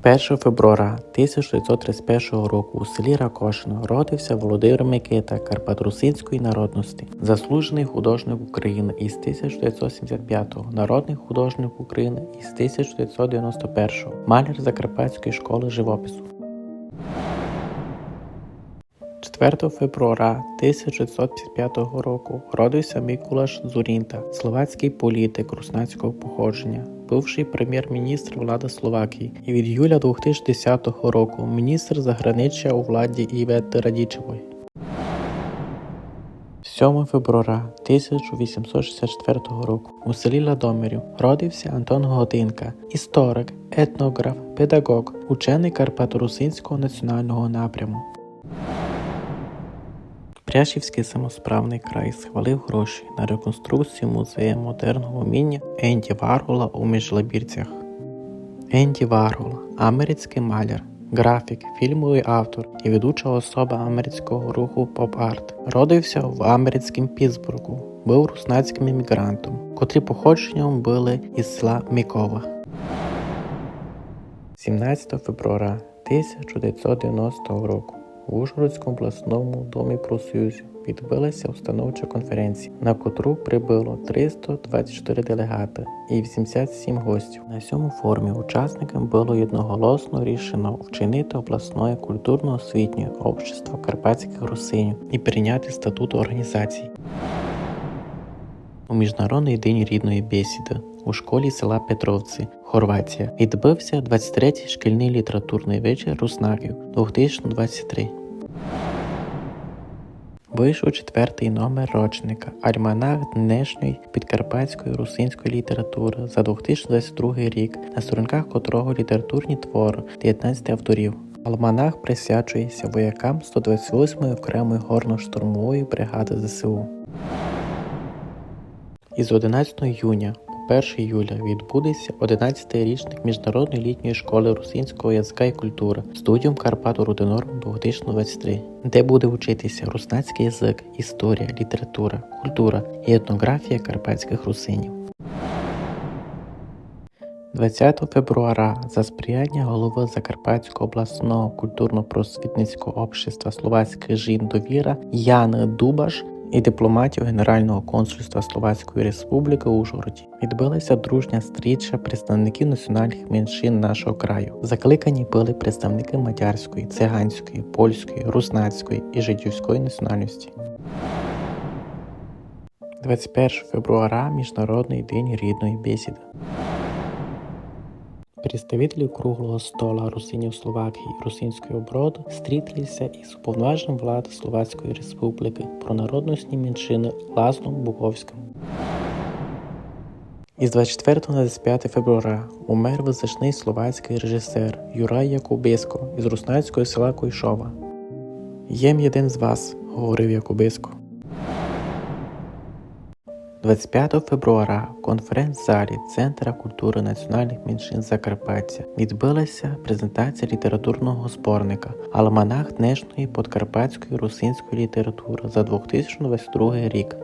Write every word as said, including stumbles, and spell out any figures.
Першого февруара тисяча девятьсот тридцять первого року у селі Ракошино родився Володимир Микита карпаторусинської народності, заслужений художник України із тисяча девятьсот сімдесят пятого, народний художник України із тисяча девятьсот девяносто першого, маляр Закарпатської школи живопису. Четвертого февруара тисяча девятьсот пятдесят пятого року родився Микулаш Дзуринда, словацький політик руснацького походження, бывший премєр-міністр влади Словакії, і від юля двох тисяч десятого року міністр заграничя у владі Івети Радічевої. Сьомого февруара тисяча вісімсот шістдесят четвертого року у селі Ладомирів родився Антон Годинка, історик, етнограф, педагог, учений карпаторусинського національного напряму. Пряшівський самосправний край схвалив гроші на реконструкцію музею модерного вміння Енді Варгола у Межлабірцях. Енді Варгол, америцький маляр, графік, фільмовий автор і ведуча особа америцького руху поп-арт. Родився в америцькому Пітсбургу, быв руснацьким іммігрантом, котрі походженням были із села Микова. Сімнадцятого февруара тисяча девятьсот девяностого року в Ужгородському обласному домі профсоюзів відбылася установча конференція, на котру прибыло триста двадцять чотири делегаты і вісімдесят сім гостів. На сьому форумі учасникам было єдноголосно рішено вчинити обласноє культурно-освітнє общество карпатських русинів і прийняти статут організації. У Міжнародний день рідної бесіды у школі села Петровці, Хорватія, відбывся двадцять третій шкільный літературный вечір руснаків двох тисяч двадцять три. Вышов четвертый номер рочника, альманах днешньої підкарпатської русинської літературы за двох тисяч двадцять другый рік, на сторінках котрого літературні творы девятнадцяти авторів. Альманах присвячує ся воякам сто двадцять восьмої окремої горно-штурмової бригады З С У. Із одинадцятого юня по перше юля відбудеться одинадцятый річник Міжнародної літньої школи русинського язика і культуры Studium Carpathia Rudinorum двох тисяч двадцять три, де буде вчитися руснацькый язык, історія, література, культура і етнографія карпатських русинів. Двадцятого февруара за сприяння головы Закарпатського обласного культурно-просвітницького общества словацьких жін «Довіра» Яны Дубаш і дипломатів Генерального консульства Словацької Республіки у Ужгороді відбылася дружня стріча представників національных меншин нашого краю. Закликані были представникы мадярської, циганської, польської, руснацької і жидівської національності. Двадцять першого февруара — Міжнародный день рідної бесіды. Представителі Круглого стола русинів Словакії і Русинської оброды стрітили ся із уповноваженим влади Словацької Республіки про народності меншины Лазлом Буковським. Із двадцять четвертого на двадцять пятого февруара умер визначный словацькый режисер Юрай Якубеско із руснацького села Койшова. «Єм єден з вас», говорив Якубеско. Двадцять пятого февруара в конференц-залі Центра культуры національных меншин Закарпаття відбылася презентація літературного зборника «Альманах днешньої подкарпатської русинської літературы за двох тисяч двадцять другый рік».